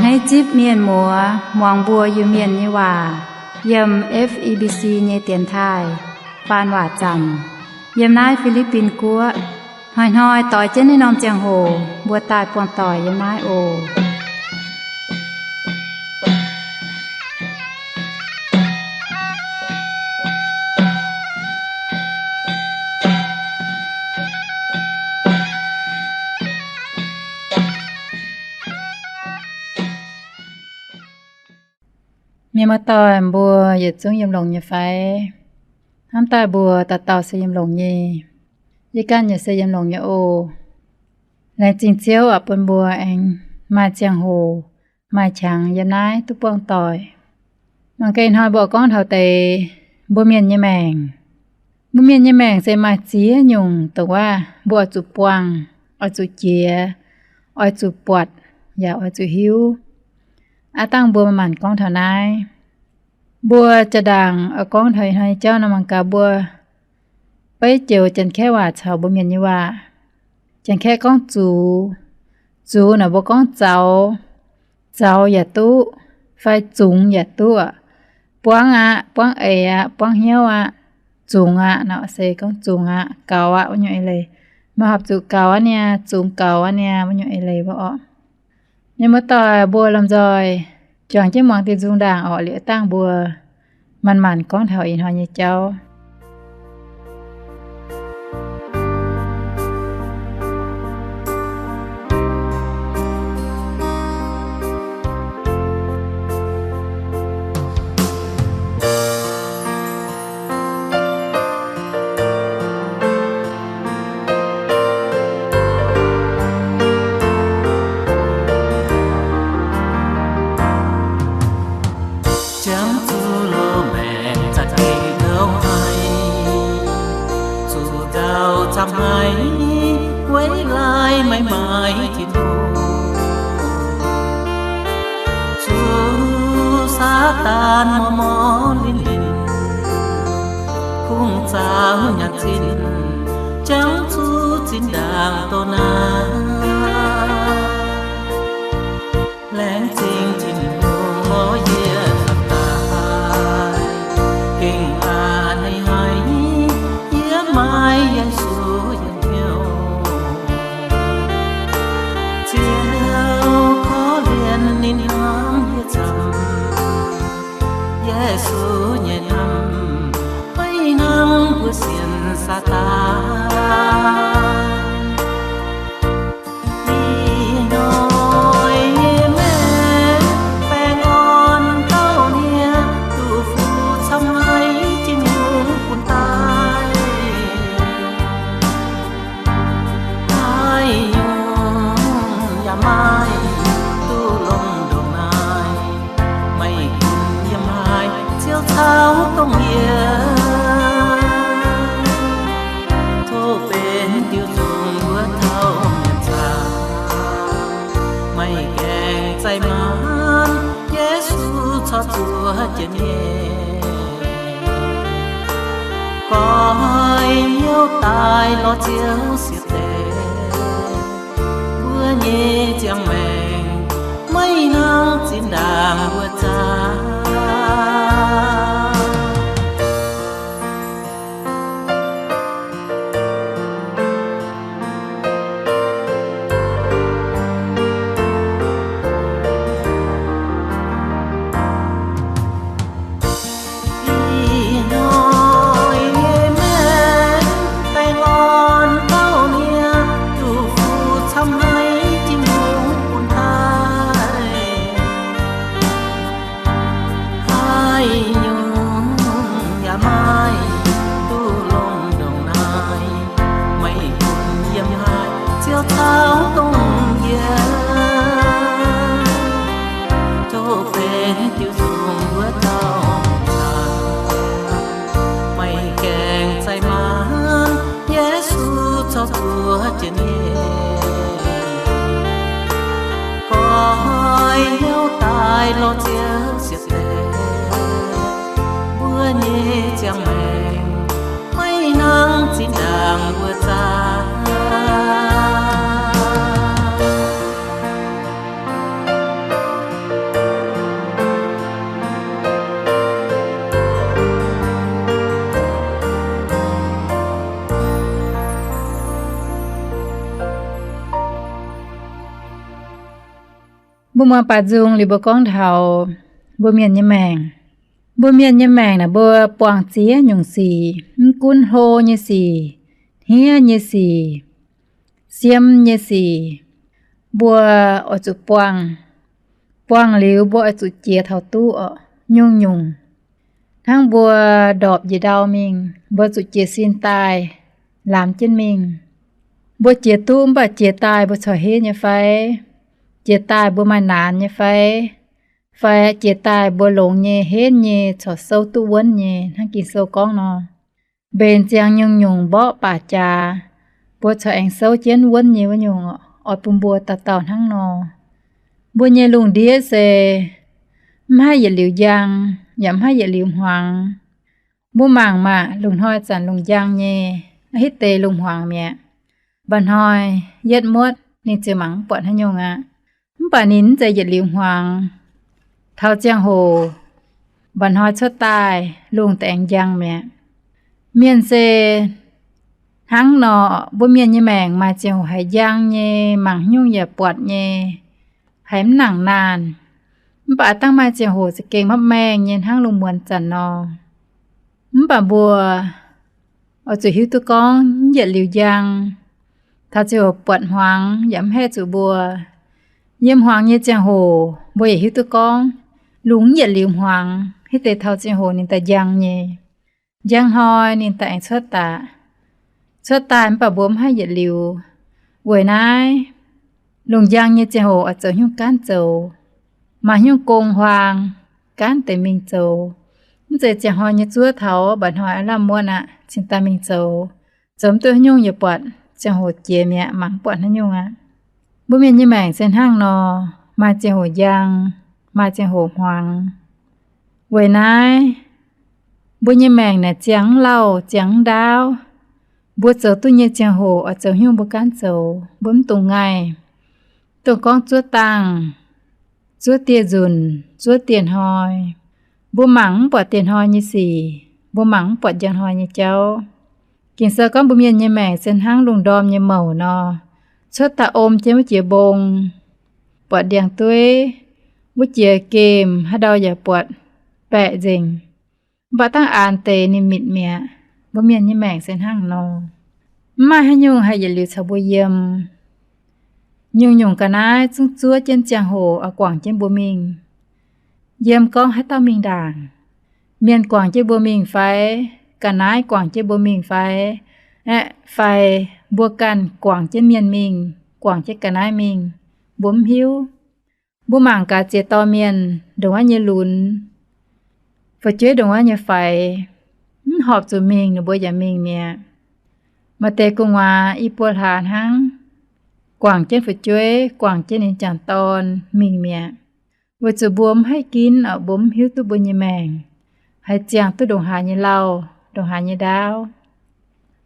Naaiv zipv mienh muoz muangx mbuo Iu-Mienh nyei waac yiem F E B C nyei dienx taaih faan waac zanc yiem naaiv Fi^li^bin Guoqv. Hnoi-hnoi doix jienv naaiv norm ziangh hoc mbuo daaih buangh doic yiem naaiv oc. Mienh muoz-doic mbuo yietc zungv yiem longx nyei fai? Hnamv daaih mbuo dauh dauh se yiem longx nyei. Yie ganh yaac se yiem longx nyei oc. Laengz zingh Ziouv oix bun mbuo aengx maaih ziangh hoc, maaih qangx yiem naaiv duqv buangh doic. Mangc gaax ih hnoi mbuo gorngv taux deix mbuo mienh nyei maengc. Mbuo mienh nyei maengc se maaih ziex nyungc dongh waac mbuo oix zuqc buangh, oix zuqc jiex, oix zuqc buatc, yaac oix zuqc hiuv. Aav dangh mbuo manc-manc gorngv taux naaiv. Mbuo jaa-ndaangc oix gorngv taux ih hnoi nyei jauv nor, mangc gaax mbuo beiv joux Janx-Kaeqv waac caux mbuo mienh nyei waac. Janx-Kaeqv gorngv zux. Zux naaic mbuo gorngv zaux. Zaux yaac duqv, fai zungx yaac duqv. Buangv aqv, buangv eix aqv, buangv hnyouv aqv, zungx aqv nor se gorngv zungx aqv, gaux aqv wuov nyungc eix leiz. Meih horpc zuqc gaux aqv niaa, zungx gaux aqv niaa wuov nyungc eix leiz mbuo orqc. Mienh muoz-doic mbuo lomh nzoih juangc jienv muangx diuh nzung ndaangc orqc, liuz dangh mbuo manc-manc gorngv taux ih hnoi nyei jauv. Jangx zuqc loz-maengc za'gengh ndouv haic, zuqc ndau camv haic, weic laaix maiv maaih Tin-Hungh. Zuqc Saadaan mouz mouz linx linx, kungx zaux nyanc zinh, jangx zuqc zinh ndaangc doh naaiv. Laengz zingh Tin-Hungh lorz yie daaih, gengh a'hneiv haic, yie maaih Yesu yietc hnyouv. Ziouv korv-lienh ninh hnamv yie camv, Yesu nyei hnamv maiv hnangv mbuo sienx Saadaan. Ih hnoi nyei maengc baengh orn taux nie, duqv fuqv camv haic, Tin-Hungh bun daaih. Haaix nyungc yaac maaih duqv longx ndongc naaiv. Meih gunv yiem haaix, Ziouv caux dongh yie. Tov benx diuh nzungh wuov tauv mienh zaangc. Meih gaengh zaih maanc, Yesu corc zuov jienv nyei. Goix hnyouv daaih lorz Ziouv siec deix. Mbuo nyei ziangh maengc maiv hnangv zinh ndaangc mbuo zaah. Ih hnoi nyei maengc baengh orn taux nie, duqv fuqv camv haic, Tin-Hungh bun daaih. Haaix nyungc yaac maaih duqv longx ndongc naaiv. Meih gunv yiem haaix, Ziouv caux dongh yie. Tov benx diuh nzungh wuov dauh mienh zaangc. Meih gaengh zaih maanc, Yesu corc zuov jienv nyei. Goix hnyouv daaih lorz Ziouv siec deix. Mbuo nyei ziangh maengc maiv hnangv zinh ndaangc mbuo zaah. Mbuo muangx baac nzung liuz mbuo gorngv taux mbuo mienh nyei maengc. Mbuo mienh nyei maengc naaic mbuo buangh ziex nyungc sic, mv gunv hlo nyei sic, hniev nyei sic, siem nyei sic, mbuo oix zuqc buangh. Buangh liuz mbuo oix zuqc jiex taux duqv nyungc-nyungc. Hnangv mbuo ndorpc njiec ndau mingh, mbuo zuqc jiez sin daaih lamz jienv mingh. Mbuo jiex duqv mv baac jiex daaih mbuo corc henv nyei fai? Jiex daaih mbuo maaih naanx nyei fai? Fai jiex daaih mbuo longx nyei, henv nyei, corc souv duqv wuonv nyei hnangv Ging-Sou gorngv nor. Mbenc ziangx nyungc-nyungc mborqv baac jaax, mbuo corc aengx souv jienv wuonv nyei wuov nyungc oix bun mbuo dauh dauh hnangv nor. Mbuo nyei lungh ndiev se mv haih yietc liuz njang, yaac mv haih yietc liuz hmuangx. Mbuo mangc maah, lungh hnoi zanc lungh njang nyei, hitv deix lungh hmuangx mi'aqv. Mba'hnoi yietv muotv ninh ziouc mangc mv buatc haaix nyungc aqv. Mv baac ninh mv zeiz yietc liuz hmuangx. Taux ziangh hoc mba'hnoi cuotv daaih lungh daaih aengx njang mi'aqv. Mienh se hnangv nor, mbuo mienh nyei maengc maaih ziangh hoc haiz njang nyei, mangc haaix nyungc yaac buatc nyei, haiz mv nangc naanh. Mv baac dangh maaih ziangh hoc za'gengh mapv maengh nyei hnangv lungh muonz zanc nor. Mv baac mbuo oix zuqc hiuv duqv gorngv mv yietc liuz njang. Taux ziangh hoc buatc hmuangx yaac mv haih zuqc mbuo. Yiem hmuangx nyei ziangh hoc mbuo yaac hiuv duqv gorngv lungh mv yietc liuz hmuangx, hitv deix taux ziangh hoc ninh daaih njang nyei. Njang hnoi ninh daaih aengx cuotv daaih. Cuotv daaih mv baac mbuo mv haih yietc liuz. Weic naaiv, lungh njang nyei ziangh hoc oix zoux haaix nyungc gaanv zoux. Maaih haaix nyungc gong-huaang, gaanv deix mingh zoux. Mv zeiz ziangh hnoi nyei zuov taux mba'hnoi aav lamh muonv aqv cingx daaih mingh zoux. Zoux mv duqv haaix nyungc yaac buatc ziangh hoc jiex mi'aqv, mangc mv buatc haaix nyungc aqv. Mbuo mienh nyei maengc se hnangv nor, maaih ziangh hoc njang, maaih ziangh hoc hmuangx. Weic naaiv, mbuo nyei maengc naaic ziangh mv lauh, ziangh mv ndaauv. Mbuo zoux duqv nyei ziangh hoc oix zoux haaix nyungc mbuo gaanv zoux, mbuo mv dungx ngaih. Dongh gorngv zuov dangh, zuov dieh nzunc, zuov dieh hnoi, mbuo mangc mv buatc dieh hnoi nyei sic, mbuo mangc mv buatc njang hnoi nyei jauv. Ging-Sou gorngv mbuo mienh nyei maengc se hnangv lungh ndorm nyei mouc nor, cuotv daaih om jienv wuov jiex mbong, buatc ndiangx-dueiv, wuov jiex gemh haaix ndau yaac buatc baeqc nzengc. Mv baac dangh aanx deix ninh mitc mi'aqv. Mbuo mienh nyei maengc se hnangv nor. Mv maaih haaix nyungc haih yietc liuz caux mbuo yiem. Nyungc-nyungc ga'naaiv zungv zuov jienv ziangh hoc oix guangc jienv mbuo mingh. Yiem gorngv haaix dauh mingh ndaangc, mienh guangc jienv mbuo mingh fai, ga'naaiv guangc jienv mbuo mingh fai, aeqv, fai mbuo ganh guangc jienv mienh mingh, guangc jienv ga'naaiv mingh, mbuo mv hiuv. Mbuo mangc gaax ziex dorh mienh ndongc wuov nyei lunx, fu'jueiv ndongc wuov nyei faix, mv horpc zuqc mingh ninh mbuo yaac mingh mi'aqv. Maaih deix gu'nguaaz i buo hlaax hnangv, guangc jienv fu'jueiv, guangc jienv ninh jangc dorn mingh mi'aqv. Weic zuqc mbuo mv haih ginv oc, mbuo mv hiuv duqv mbuo nyei maengc haaix ziangh duqv ndongc haaix nyei lauh, ndongc haaix nyei ndaauv.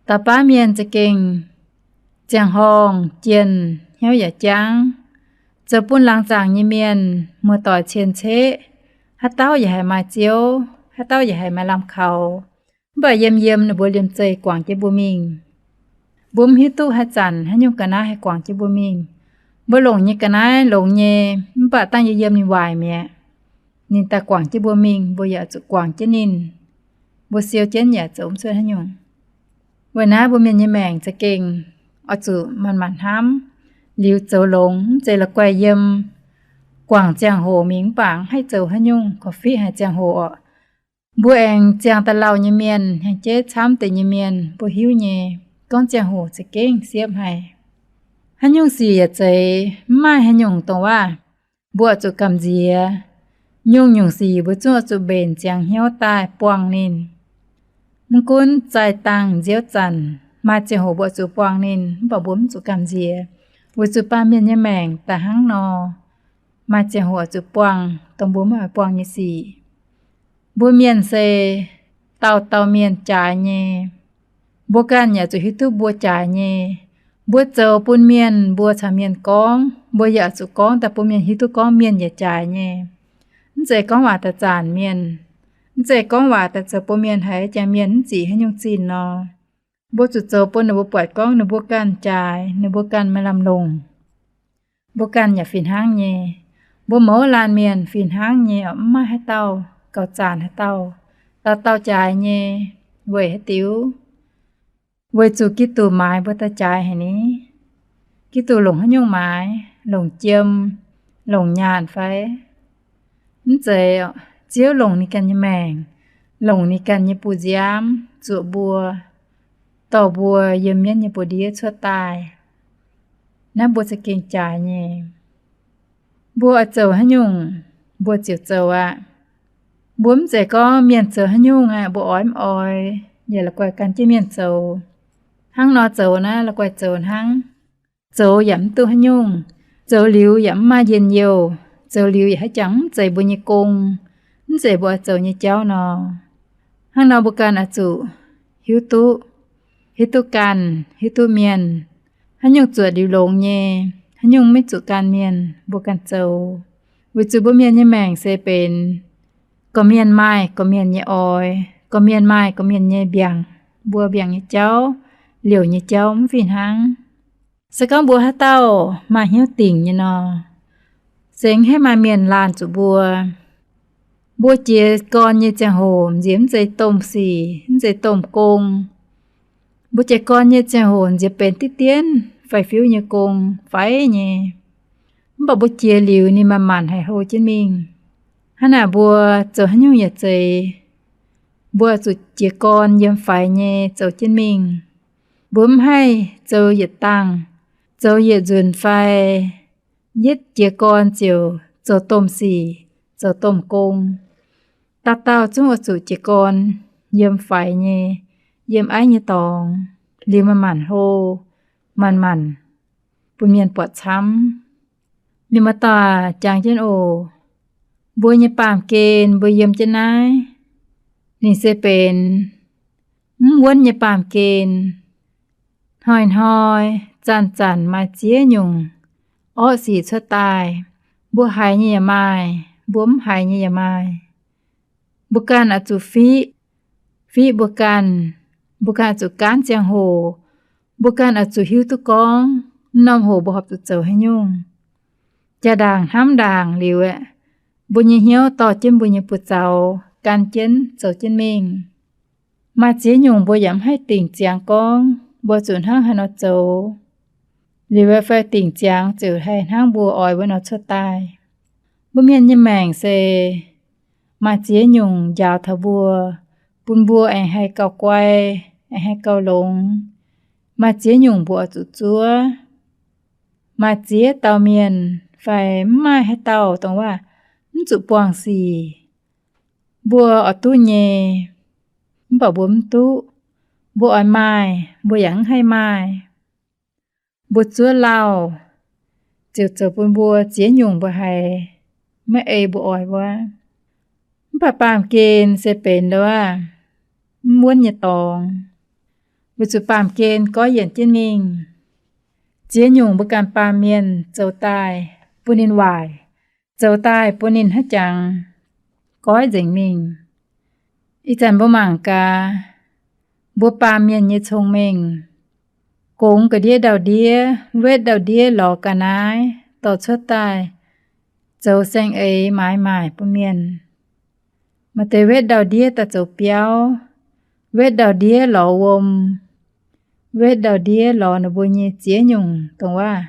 Dauh baav mienh za'gengh ziangh horngh jienh hnyouv yaac jangv, zoux bun laangz zaangc nyei mienh muoz-doic cien-ceqv, haaix dauh yaac haiz maaih ziouv, haaix dauh yaac haiz maaih lamh kaux. Mv baac yiem yiem ninh mbuo liemh zeih guangc jienv mbuo mingh. Mbuo mv hiuv duqv haaix zanc haaix nyungc ga'naaiv haih guangc jienv mbuo mingh. Mbuo longc nyei ga'naaiv longx nyei, mv baac dangh yie yiem ninh waaic mi'aqv. Ninh daaih guangc jienv mbuo mingh, mbuo yaac zuqc guangc jienv ninh. Mbuo siou jienv yaac zoux mv cuotv haaix nyungc. Weic naaiv mbuo mienh nyei maengc za'gengh oix zuqc manc-manc hnamv, liuz zoux longx, mv zeiz la'guaih yiem guangc ziangh hoc mingh mv baac mv haih zoux haaix nyungc, korv-fiqv haic ziangh hoc oc. Mbuo aengx ziangh da'lauh nyei mienh, hnyangx-jeiv camv deix nyei mienh, mbuo hiuv nyei, gorngv ziangh hoc za'gengh siepv haic. Haaix nyungc sic yaac zeiz, mv maaih haaix nyungc dongh waac mbuo oix zuqc gamh nziex. Nyungc-nyungc sic mbuo zungv oix zuqc mbenc ziangx hnyouv daaih buangh ninh. Mv gunv zaih dangh nziouv zanc, maaih ziangh hoc mbuo oix zuqc buangh ninh, mv baac mbuo mv zuqc gamh nziex, weic zuqc baamh mienh nyei maengc daaih hnangv nor. Maaih ziangh hoc oix zuqc buangh dongh mbuo maiv oix buangh nyei sic. Mbuo mienh se dauh dauh mienh jaaix nyei. Mbuo ganh yaac zuqc hiuv duqv mbuo jaaix nyei. Mbuo zoux bun mienh mbuo caux mienh gorngv, mbuo yaac zuqc gorngv daaih bun mienh hiuv duqv gorngv mienh yaac jaaix nyei. Mv zeiz gorngv waac daaih zanc mienh. Mv zeiz gorngv waac daaih zoux bun mienh haiz jangx mienh mv zic haaix nyungc zinh nor. Mbuo zuqc zoux bun ninh mbuo buatc gorngv ninh mbuo ganh jaaix, ninh mbuo ganh maaih lamh longc. Mbuo ganh yaac fih hnangv nyei. Mbuo mouz laanh mienh fih hnangv nyei, mv maaih haaix dauh gauh zanc haaix dauh, dauh dauh jaaix nyei. Weic haaix diuc? Weic zuqc Giduc maaiz mbuo daaih jaaix haic ni. Giduc longc haaix nyungc maaiz? Longc jiem, longc nyaanh fai? Mv zeiz. Ziouv longc ninh ganh nyei maengc, longc ninh ganh nyei bu nziaamv zuoqc mbuo, dorh mbuo yiem mienv nyei buoz-ndiev cuotv daaih. Naaiv mbuo za'gengh jaaix nyei. Mbuo oix zoux haaix nyungc, mbuo ziouc zoux aqv. Mbuo mv zeiz gorngv mienh zoux haaix nyungc aqv, mbuo oix mv oix yaac la'guaih gan jienv mienh zoux. Hnangv nor zoux naaiv la'guaih zoux hnangv. Zoux yaac mv duqv haaix nyungc. Zoux liuz yaac mv maaih njien-youh. Zoux liuz yaac haiz jangx mv zeiz mbuo nyei gong, mv zeiz mbuo oix zoux nyei jauv nor. Hnangv nor mbuo ganh oix zuqc hiuv duqv, hiuv duqv ganh, hiuv duqv mienh, haaix nyungc zuotc liuz longx nyei, haaix nyungc maiv zuqc gan mienh, mbuo ganh zoux. Weic zuqc mbuo mienh nyei maengc se benx gorqv-mienh maaih gorqv-mienh nyei oix, gorqv-mienh maaih gorqv-mienh nyei mbiaangc, mbuo mbiaangc nyei jauv, liouc nyei jauv mv fih hnangv. Se gorngv mbuo haaix dauh maaih hnyouv dingc nyei nor, se mv haih maaih mienh laanh zuqc mbuo. Mbuo jiez gorn nyei ziangh hoc nziex mv zeiz domh sic, mv zeiz domh gong. Mbuo jiez gorn nyei ziangh hoc nziex benx diqv dienv fai fiuv nyei gong fai nyei. Mv baac mbuo jiex liuz ninh manc-manc haic hlo jienv mingh. Hnangv naaic mbuo zoux haaix nyungc yaac zeiz, mbuo zuqc jiez gorn yiem faix nyei zoux jienv mingh. Mbuo mv haih zoux yietc dangh, zoux yietc nzunc fai yietv jiez gorn ziouc zoux domh sic, zoux domh gong. Dauh dauh zungv oix zuqc jiez gorn yiem faix nyei, yiem aiv nyei dorngx, liuz manc-manc hlo, manc-manc bun mienh buatc camv. Ninh muoz-doic jangx jienv oc. Mbuo nyei baamh gen mbuo yiem jienv naaiv, ninh se benx mv wuonv nyei baamh gen. Hnoi-hnoi, zanc-zanc maaih ziex nyungc orqv sic cuotv daaih. Mbuo haiz nyei yaac maaih, mbuo mv haiz nyei yaac maaih. Mbuo ganh oix zuqc fiqv, fiqv mbuo ganh. Mbuo ganh oix zuqc gaanv ziangh hoc. Mbuo ganh oix zuqc hiuv duqv gorngv norm hoc mbuo horpc zuqc zoux haaix nyungc. Jaa-ndaangc hnamv ndaangc liuz aeqv, mbuo nyei hnyouv dorh jienv mbuo nyei buoz-zaux gan jienv zoux jienv mingh. Maaih ziex nyungc mbuo yaac mv haih dingc ziangx gorngv mbuo zuqc hnangv haaix nor zoux, liuz fai dingc ziangx ziouc haih hnangv mbuo oix wuov nor cuotv daaih. Mbuo mienh nyei maengc se maaih ziex nyungc njaaux taux mbuo, bun mbuo aengx haih gauh guai, aengx haih gauh longx. Maaih ziex nyungc mbuo oix zuqc zuov. Maaih ziex dauh mienh fai mv maaih haaix dauh dongh waac mv zuqc buangh sic. Mbuo oix duqv nyei, mv baac mbuo mv duqv. Mbuo oix maaih, mbuo yaac mv haih maaih. Mbuo zuov lauh ziouc zoux bun mbuo ziex nyungc mbuo haiz maiv ei mbuo oix wuov. Mv baac baamh gen se benx ndouv, mv wuonv nyei dorngx. Weic zuqc baamh gen goiv yienc jienv mingh. Ziex nyungc mbuo ganh baamh mienh zoux daaih bun ninh waaic, zoux daaih bun ninh haiz jangx goiv nzengc mingh. Ih zanc mbuo mangc gaax, mbuo baamh mienh nyei cong-mengh, gongx ga'ndiev ndau-ndiev, wetv ndau-ndiev lorz ga'naaiv dorh cuotv daaih zoux saeng-eix maaiz maaic bun mienh. Maaih deix wetv ndau-ndiev daaih zoux biauv, wetv ndau-ndiev lorz wuom, wetv ndau-ndiev lorz ninh mbuo nyei ziex nyungc dongh waac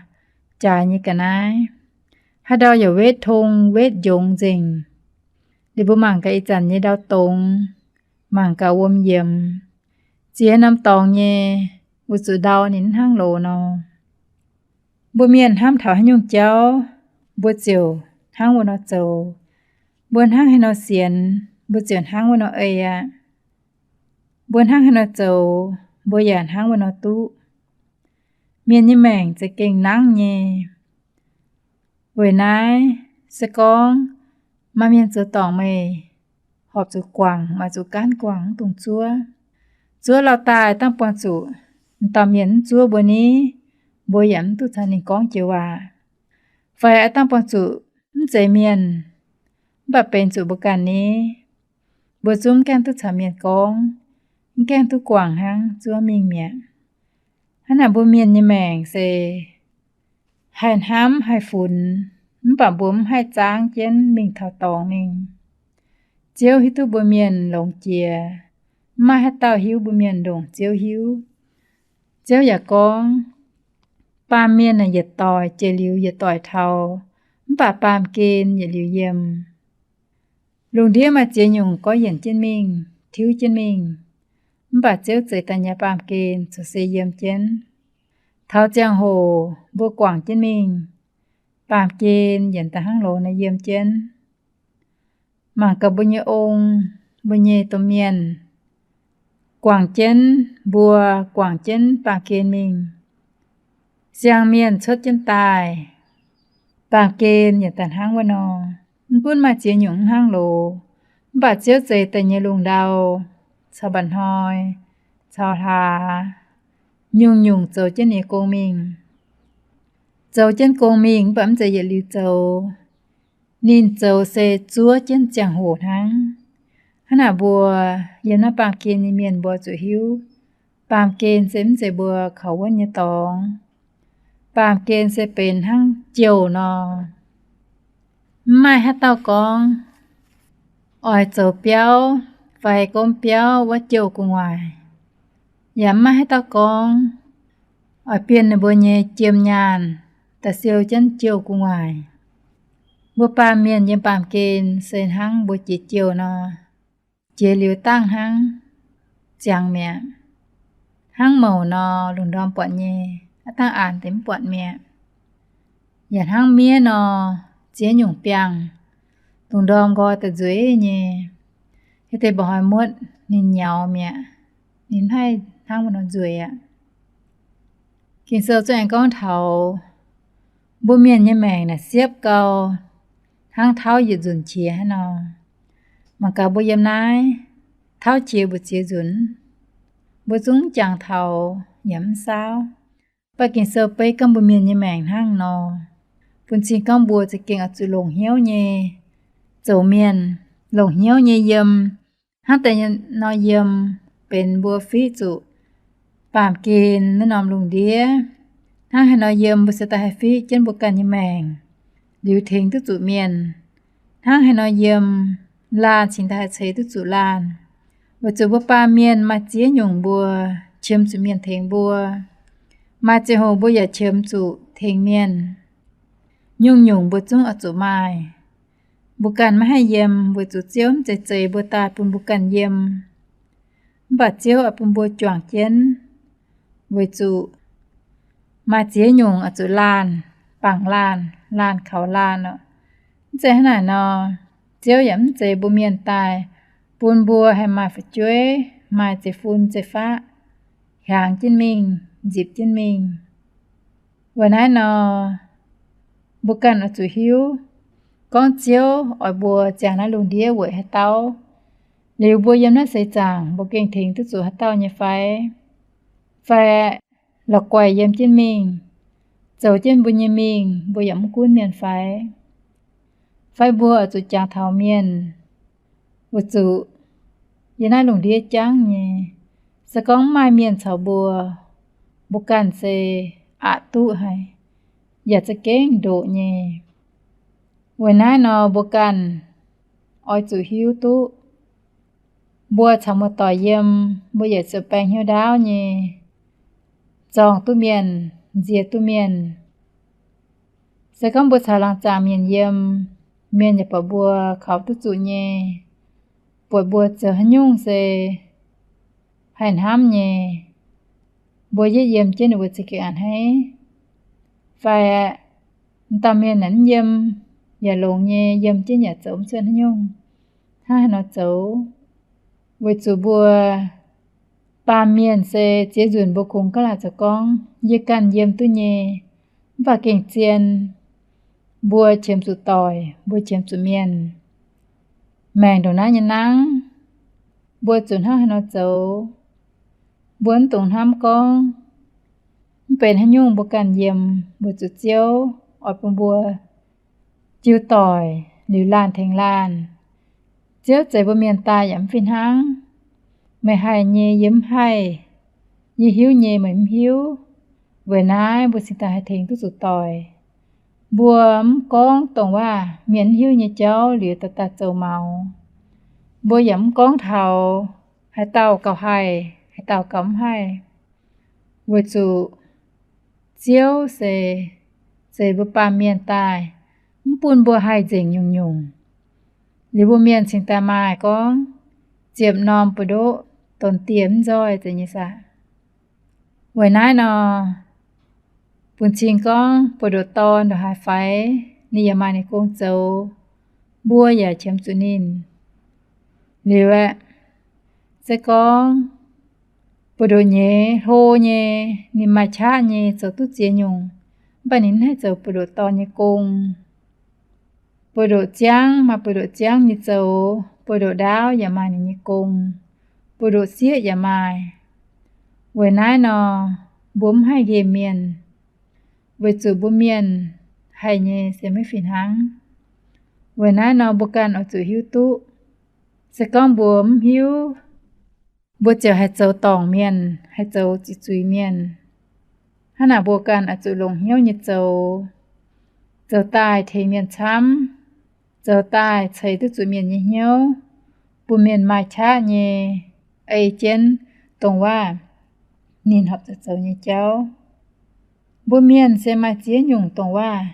jaaix nyei ga'naaiv. Haaix ndau yaac wetv tong wetv njongz nzengc. Liuz mbuo mangc gaax ih zanc nyei ndau-dongz, mangc gaax wuom yiemx, ziex norm dorngx nyei, weic zuqc ndau ninh mv hnangv loz nor. Mbuo mienh hnamv taux haaix nyungc jauv, mbuo ziouc hnangv wuov nor zoux. Mbuo hnangv haaix nor sienx, mbuo ziouc hnangv wuov nor ei aqv. Mbuo hnangv haaix nor zoux, mbuo yaac hnangv wuov nor duqv. Mienh nyei maengc za'gengh nangv nyei. Weic naaiv, se gorngv maaih mienh zoux dorngc meih, horpc zuqc guangc, maaih zuqc gaanv guangc, mv dungx zuov. Zuov lauh daaih dangh buangh zuqc m'dauh mienh mv zuov mbuo ni, mbuo yaac mv duqv caux ninh gorngv joux waac. Fai aav dangh buangh zuqc mv zeiz mienh, mv baac benx zuqc mbuo ganh ni, mbuo zungv mv gaengh duqv caux mienh gorngv, mv gaengh duqv guangc hnangv, zuov mingh mi'aqv. Hnangv naaic mbuo mienh nyei maengc se haih hnamv haih funx, mv baac mbuo mv haih zaangv jienv mingh taux dorngx mingh. Ziouv hiuv duqv mbuo mienh longx jiex. Mv maaih haaix dauh hiuv mbuo mienh ndongc Ziouv hiuv. Ziouv yaac gorngv, baamh mienh yietc doic jiex liuz yietc doic taux, mv baac baamh gen yietc liuz yiem. Lungh ndiev maaih ziex nyungc gorngv yienc jienv mingh, tiuv jienv mingh, mv baac Ziouv zeix daaih nyei baamh gen corc se yiem jienv. Taux ziangh hoc mbuo guangc jienv mingh, baamh gen yienc daaih hnangv loz nor yiem jienv. Mangc gaax mbuo nyei ong, mbuo nyei domh mienh, guangc jienv mbuo, guangc jienv baamh gen mingh. Siang-mienh cuotv jienv daaih, baamh gen yienc daaih hnangv wuov nor. Mv gunv maaih ziex nyungc hnangv loz, mv baac Ziouv zeix daaih nyei lungh ndau, caux mba'hnoi, caux hlaax, nyungc-nyungc zoux jienv ninh nyei gong mingh. Zoux jienv gong mingh mv baac mv zeiz yietc liuz zoux. Ninh zoux se zuov jienv ziangh hoc hnangv. Hnangv naaic mbuo yiem naaiv baamh gen nyei mienh mbuo zuqc hiuv, baamh gen se mv zeiz mbuo kaux wuonv nyei dorngx. Baamh gen se benx hnangv jouh nor. Mv maaih haaix dauh gorngv oix zoux biauv fai gomv biauv wuov jouh gu'nguaaic. Yaac mv maaih haaix dauh gorngv oix bienh ninh mbuo nyei jiem nyaanh daaih siou jienv jouh gu'nguaaic. Mbuo baamh mienh yiem baamh gen se hnangv mbuo jiex jouh nor, jiex liuz dangh hnangv, ziangx mi'aqv. Hnangv mouc nor, lungh ndorm buatc nyei, aav dangh aanx deix mv buatc mi'aqv. Yaac hnangv miev nor, ziex nyungc biangh, lungh ndorm nqoi daaih nzueic nyei, haaix deix mba'hnoi muotv ninh nyaux mi'aqv. Ninh mv haih hnangv wuov nor nzueic aqv. Ging-Sou zungv aengx gorngv taux mbuo mienh nyei maengc naaic siepv gau hnangv tauv yietc nzunc qiex hnangv nor. Mangc gaax mbuo yiem naaiv, tauv qiex mbu'ziex nzunc, mbuo zungv jangx taux yaac mv saauv. Mv baac Ging-Sou beiv gorngv mbuo mienh nyei maengc hnangv nor, bun cing gorngv mbuo za'gengh oix zuqc longc hnyouv nyei zoux mienh, longc hnyouv nyei yiem. Hnangv deix nor yiem benx mbuo fiqv zuqc baamh gen naaiv norm lungh ndiev. Hnangv haaix nor yiem mbuo se daaih haih fiqv jienv mbuo ganh nyei maengc, liuz tengx duqv zuqc mienh. Hnangv haaix nor yiem, laanh cingx daaih haih ceix duqv zuqc laanh. Weic zuqc mbuo baamh mienh maaih ziex nyungc mbuo qiemx zuqc mienh tengx mbuo. Maaih ziangh hoc mbuo yaac qiemx zuqc tengx mienh. Nyungc-nyungc mbuo zungv oix zuqc maaih. Mbuo ganh maiv haih yiem weic zuqc Ziouv mv zeiz zeix mbuo daaih bun mbuo ganh yiem. Mv baac Ziouv oix bun mbuo juangc jienv, weic zuqc maaih ziex nyungc oix zuqc laanh, bangc laanh, laanh kaux laanh oc. Mv zeiz hnangv naaic nor, Ziouv yaac mv zeix mbuo mienh daaih bun mbuo haih maaih fu'jueiv, maaih zeiv-fun zeiv-faqv, hiaangx jienv mingh, nzipc jienv mingh. Weic naaiv nor, mbuo ganh oix zuqc hiuv, gorngv Ziouv oix mbuo ziangh naaiv lungh ndiev weic haaix dauh, liuz mbuo yiem naaiv seix zaangc mbuo gengh tengx duqv zuqc haaix dauh nyei fai? Fai la'guaih yiem jienv mingh, zoux jienv mbuo nyei mingh, mbuo yaac mv gunv mienh fai? Fai mbuo oix zuqc jangx taux mienh, weic zuqc yiem naaiv lungh ndiev jangv nyei, se gorngv mv maaih mienh caux mbuo, mbuo ganh se aqc duqv haic, yaac za'gengh ndoqc nyei. Weic naaiv nor mbuo ganh oix zuqc hiuv duqv, mbuo caux muoz-doic yiem, mbuo yaac ziouc baeng hnyouv ndaauv nyei, zorng duqv mienh, nziex duqv mienh. Se gorngv mbuo caux laangz zaangc mienh yiem, mienh yaac buatc mbuo kaux duqv zuqc nyei, buatc mbuo zoux haaix nyungc se haih hnamv nyei, mbuo yietv yiem jienv ninh mbuo za'gengh a'hneiv. Fai aeqv, m'dauh mienh naaic mv yiem yaac longx nyei, yiem jienv yaac zoux mv cuotv haaix nyungc, hnangv haaix nor zoux? Weic zuqc mbuo baamh mienh se ziex nzunc mbuo kungx gaav laaic zoux gorngv yie ganh yiem duqv nyei, mv baac gengh zien mbuo qiemx zuqc doic, mbuo qiemx zuqc mienh. Maengc ndongc naaiv nyei nangv, mbuo zuqc hnangv haaix nor zoux? Mbuo mv dungx hnamv gorngv mv benx haaix nyungc mbuo ganh yiem, weic zuqc Ziouv oix bun mbuo jiu doic liuz laanh tengx laanh. Ziouv zeix mbuo mienh daaih yaac mv fih hnangv. Meih haih nyei yie mv haih, yie hiuv nyei meih mv hiuv. Weic naaiv mbuo cingx daaih haih tengx duqv zuqc doic. Mbuo mv gorngv dongh waac mienh mv hiuv nyei jauv liuz daaih daaih zoux maux. Mbuo yaac mv gorngv taux haaix dauh gauh haih, haaix dauh gauh mv haih. Weic zuqc Ziouv se zeix mbuo baamh mienh daaih, mv bun mbuo haih nzengc nyungc-nyungc. Liuz mbuo mienh cingx daaih maaih gorngv ziepc norm buoz-ndoqv donx dieh mv nzoih zeiz nyei saah. Weic naaiv nor, bun cing gorngv buoz-ndoqv dorn ndongc haaix faix, ninh yaac maaih ninh gong zoux, mbuo yaac qiemx zuqc ninh. Liuz aeqv, se gorngv buoz-ndoqv nyei hlo nyei, ninh maaih qaqv nyei zoux duqv ziex nyungc, mv baac ninh mv haih zoux buoz-ndoqv dorn nyei gong. Buoz-ndoqv ziangv maaih buoz-ndoqv ziangv nyei zoux, buoz-ndoqv ndaauv yaac maaih ninh nyei gong, buoz-ndoqv sieqv yaac maaih. Weic naaiv nor, mbuo mv haih nqemh mienh, weic zuqc mbuo mienh haih nyei se maiv fih hnangv. Weic naaiv nor mbuo ganh oix zuqc hiuv duqv. Se gorngv mbuo mv hiuv, mbuo ziouc haih zoux dorngc mienh, haih zoux ziqc zuiz mienh. Hnangv naaic mbuo ganh oix zuqc longc hnyouv nyei zoux, zoux daaih tengx mienh camv, zoux daaih ceix duqv zuqc mienh nyei hnyouv, bun mienh maaih qaqv nyei ei jienv dongh waac ninh horpc zuqc zoux nyei jauv. Mbuo mienh se maaih ziex nyungc dongh waac.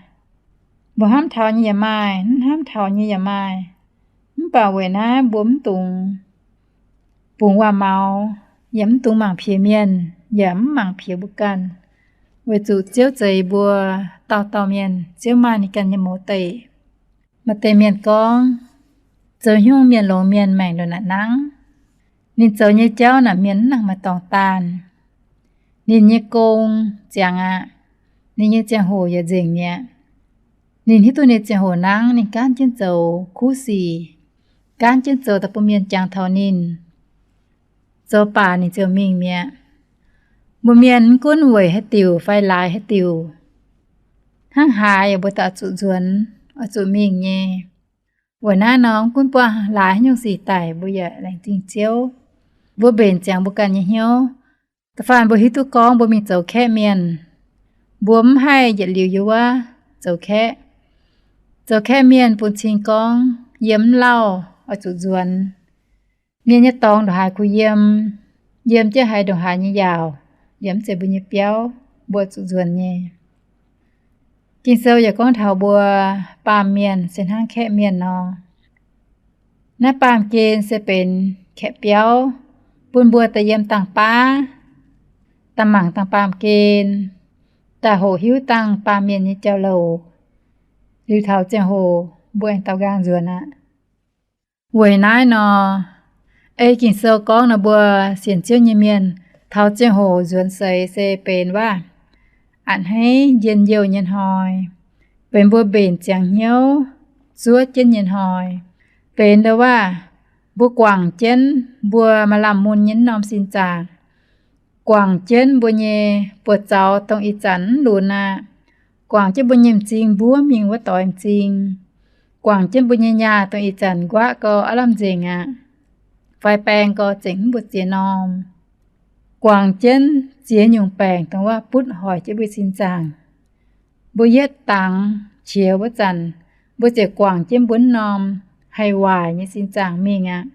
Mbuo hnamv taux nyei yaac maaih, mv hnamv taux nyei yaac maaih. Mv baac weic naaiv mbuo mv dungx bungx waac-maux, yaac mv dungx mangc piex mienh, yaac mv mangc piex mbuo ganh, weic zuqc Ziouv zeix mbuo dauh dauh mienh, Ziouv maaih ninh ganh nyei mouz deic. Maaih deix mienh gorngv, zoux hnyouv mienh longx mienh maengc ndongc naaic nangv. Ninh zoux nyei jauv naaic mienh mv nangc maaih dorngx daanh. Ninh nyei gong ziangx aqv. Ninh nyei ziangh hoc yaac nzengc mi'aqv. Ninh hiuv duqv ninh ziangh hoc nangv, ninh gaanv jienv zoux kuv sic, gaanv jienv zoux daaih bun mienh jangx taux ninh. Zoux baac ninh ziouc mingh mi'aqv. Mbuo mienh mv gunv weic haaix diuc fai laaix haaix diuc, hnangv haaix yaac mbuo daaih oix zuqc nzuonx, oix zuqc mingh nyei. Weic naaiv nor, mv gunv buangh laaix haaix nyungc sic daic, mbuo yaac laengz zingh Ziouv. Mbuo mbenc ziangx mbuo ganh nyei hnyouv. Da'faanh mbuo hiuv duqv gorngv mbuo mingh zoux kaeqv mienh, mbuo mv haih yietc liuz yiem wuov zoux kaeqv. Zoux kaeqv mienh bun cing gorngv yiem mv lauh oix zuqc nzuonx. Mienh nyei dorngx ndongc haaix kuh yiem, yiem jienv haaix ndongc haaix nyei yaauc, yiem mv zeiz mbuo nyei biauv, mbuo zuqc nzuonx nyei. Ging-Sou yaac gorngv taux mbuo baamh mienh se hnangv kaeqv mienh nor. Naaiv baamh gen se benx kaeqv biauv bun mbuo daaih yiem dangh baav, daaih mangc dangh baamh gen, daaih hoqc hiuv dangh baamh mienh nyei jauv-louc. Liuz taux ziangh hoc mbuo aengx daaux nqaang nzuonx aqv. Weic naaiv nor, ei Ging-Sou gorngv nor, mbuo sienx Ziouv nyei mienh taux ziangh hoc nzuonx seix se benx waac a'hneiv njien-youh nyei hnoi, benx mbuo mbenc ziangx hnyouv zuov jienv nyei hnoi, benx ndo waac mbuo guangc jienv mbuo maaih lamh mun nyei norm sin zaangc, guangc jienv mbuo nyei buoz-zaux dongh ih zanc mv lunx aqv, guangc jienv mbuo nyei m'zing mbuov mingh wuov doix m'zing, guangc jienv mbuo nyei nyaah dongh ih zanc nquaqv gau aav lamh nzengc aqv, fai baeng gau zengc mv mbu'ziex norm, guangc jienv ziex nyungc baengc dongh waac butv hoic jienv mbuo sin zaangc. Mbuo yietv dangx qiex wuov zanc, mbuo ziouc guangc jienv mbuo norm haih waaic nyei sin zaangc mingh aqv.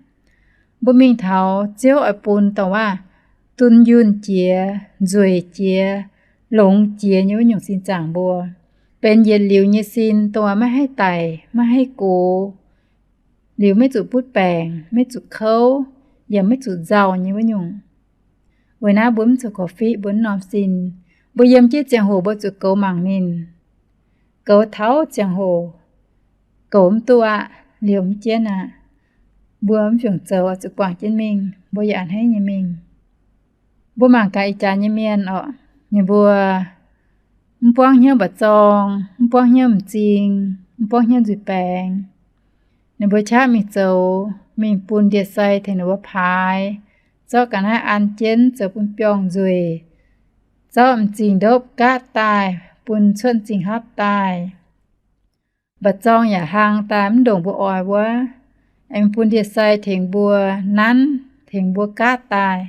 Mbuo mingh taux Ziouv oix bun dongh waac dunh yunh jiex, nzueic jiex, longx jiex nyei wuov nyungc sin zaangc mbuo, benx yietc liuz nyei sin, dongh waac maiv haih daic, maiv haih gox, liuz maiv zuqc butv baengc, maiv zuqc kouv, yaac maiv zuqc nzauh nyei wuov nyungc. Weic naaiv mbuo mv zuqc korv-fiqv mbuo wuov norm sin. Mbuo yiem jienv ziangh hoc mbuo zuqc goux mangc ninh. Goux taux ziangh hoc goux mv duqv aqv, liouh mv jienv aqv, mbuo mv fungc zoux, zuqc guangc jienv mingh, mbuo yaac a'hneiv nyei mingh. Mbuo mangc gaax ih jaax nyei mienh orqc, ninh mbuo mv buangv hnyouv mba'zorng, mv buangv hnyouv m'zing, mv buangv hnyouv nzuih baengx. Ninh mbuo qaqv mingh zoux, mingh bun ndie-sai tengx ninh mbuo paaix, zorqv ga'naaiv an jienv zoux bun biorngh nzueic, zorqv m'zing ndopv gaatv daaih, bun cuotv m'zing hapv daaih. Mba'zorng yaac hlang daaih mv ndongc mbuo oix wuov, aengx bun ndie-sai tengx mbuo nanv, tengx mbuo gaatv daaih,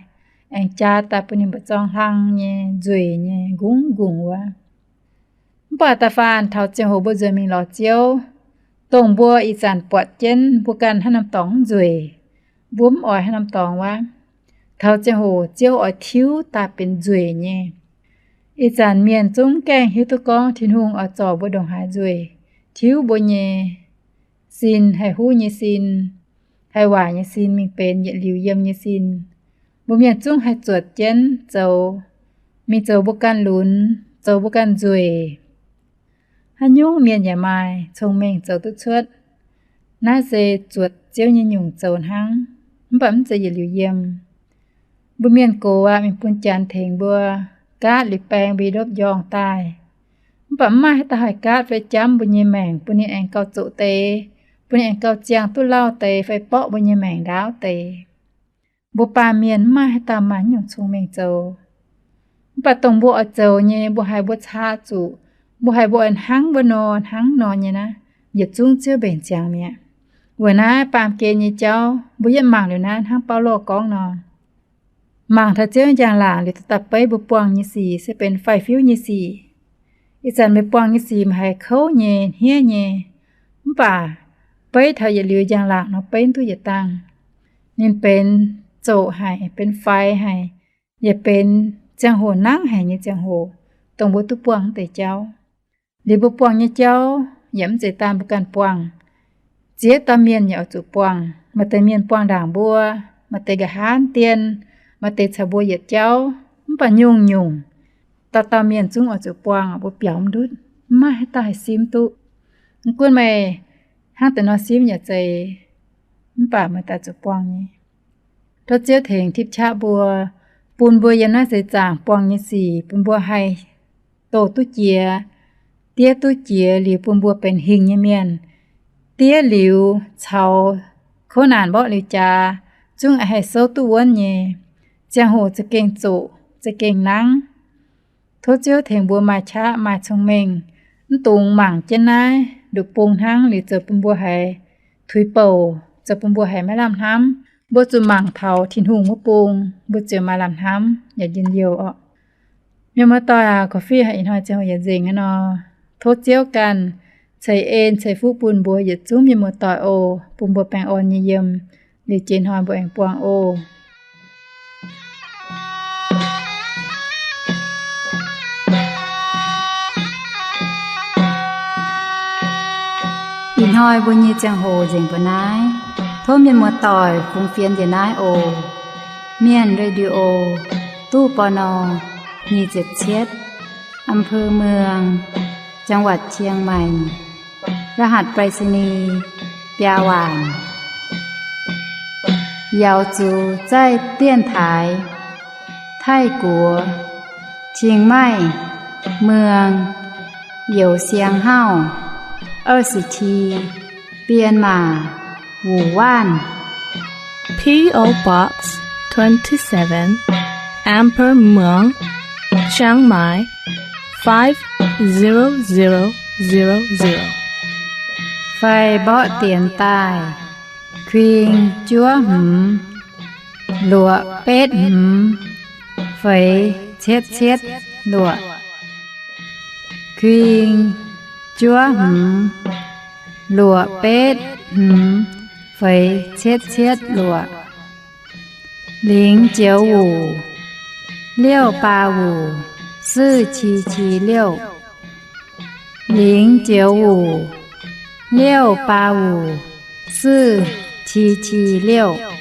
aengx jaa daaih bun ninh mba'zorng hlang nyei, nzueic nyei, nqungv nqungc wuov. Mv baac da'faanh taux ziangh hoc mbuo nzuonx mingh lorz Ziouv, dongh mbuo ih zanc buatc jienv mbuo ganh haaix norm dorngx mv nzueic, mbuo mv oix haaix norm dorngx wuov. Taux ziangh hoc Ziouv oix tiuv daaih benx nzueic nyei. Ih zanc mienh zungv gaengh hiuv duqv gorngv Tin-Hungh oix zorc mbuo ndongc haaix nzueic, tiuv mbuo nyei sin, haih huv nyei sin, haih waaic nyei sin mingh benx yietc liuz yiem nyei sin. Mbuo mienh zungv haih zuotc jienv zoux, mingh zoux mbuo ganh lunx, zoux mbuo ganh nzueic. Haaix nyungc mienh yaac maaih cong-mengh zoux duqv cuotv. Naaiv se zuotc Ziouv nyei nyungc zoux hnangv, mv baac mv zeiz yietc liuz yiem. Mbuo mienh gox aqv, mingh bun Janx tengx mbuo gaatv liuz baeng mbuo nyei ndopv njorngh daaih. Mv baac mv maaih haaix dauh haih gaatv fai jamv mbuo nyei maengc, bun ninh aengx gauh zoqc deix, bun ninh aengx gauh ziangh duqv lauh deix fai borqv mbuo nyei maengc ndaauv deix. Mbuo baamh mienh mv maaih haaix dauh maaih nyungc cong-mengh zoux. Mv baac dongh mbuo oix zoux nyei, mbuo haiz mbuo caqv zuqc, mbuo haiz mbuo oix hnangv wuov nor, hnangv nor nyei naaiv, yietc zungv Ziouv mbenc ziangx mi'aqv. Weic naaiv baamh gen nyei jauv mbuo yietv mangc liuz naaiv hnangv Baulo gorngv nor, mangc taux Ziouv njang-laangc liuz daaih beiv mbuo buangh nyei sic se benx faix-fiuv nyei sic. Ih zanc meih buangh nyei sic maaih haiz kouv nyei, hniev nyei, mv baac beiv taux yietc liuz njang-laangc nor beiv duqv yietc dangh. Ninh benx zoqc haic, benx faix haic, yaac benx ziangh hoc nangv haic nyei ziangh hoc, dongh mbuo duqv buangh wuov deix jauv. Liuz mbuo buangh nyei jauv yaac mv zeiz daan mbuo ganh buangh. Ziex dauh mienh yaac oix zuqc buangh. Maaih deix mienh buangh ndaangc mbuo, maaih deix nqa'haav dien, maaih deix caux mbuo yietc jauv, mv baac nyungc-nyungc dauh dauh mienh zungv oix zuqc buangh, mbuo biaux mv ndutv, mv maaih haaix dauh haih simv duqv. Mv gunv meih hnangv deix nor simv yaac zeiz, mv baac meih daaih zuqc buangh nyei. Tov Ziouv tengx tipv qaqv mbuo, bun mbuo yiem naaiv seix zaangc buangh nyei sic bun mbuo haih doh duqv jiex, diev duqv jiex liuz bun mbuo benx hingh nyei mienh. Diev liuz caux kouv naanc mborqv liuz jaax, zungv haih souv duqv wuonv nyei. Ziangh hoc za'gengh zoqc, za'gengh nangv. Tov Ziouv tengx mbuo maaih qaqv maaih cong-mengh, mv dungx mangc jienv naaiv nduqc bung hnangv liuz zoux bun mbuo haiz tuix bouc, zoux bun mbuo haiz maiv lamh hnamv. Mbuo zuqc mangc taux Tin-Hungh wuov bung, mbuo ziouc maaih lamh hnamv yaac njien-youh orqc. Mienh muoz-doic aac, korv-fiqv haic ih hnoi ziangh hoc yaac nzengc aqv nor, tov Ziouv ganh ceix en ceix fuqv bun mbuo yietc zungv mienh muoz-doic oc, bun mbuo baengh orn nyei yiem. Liuz jiex hnoi mbuo aengx buangh oc. Ih hnoi mbuo nyei ziangh hoc nzengc mbuo naaiv. Tov mienh muoz-doic fungx fienx njiec naaiv oc. Mienh Radio, ตู้ ปณ. nyic ziepc cietv, อำเภอเมือง จังหวัดเชียงใหม่ รหัสไปรษณีย์ biaa waanc. 瑶族在电台 ไทยกัว เชียงใหม่ เมือง 有限号 二十七 编码 五万. P O Box twenty-seven, Amber Muang, Chiang Mai, five zero zero zero zero. Fai mborqv dienx daaih: kuing juov hmz, luoqc betv hmz, feix cietv cietv luoqc. Kuing juov hmz, luoqc betv hmz, feix cietv cietv luoqc. 零九五 六八五 四七七六. 零九五 六八五 四七七六.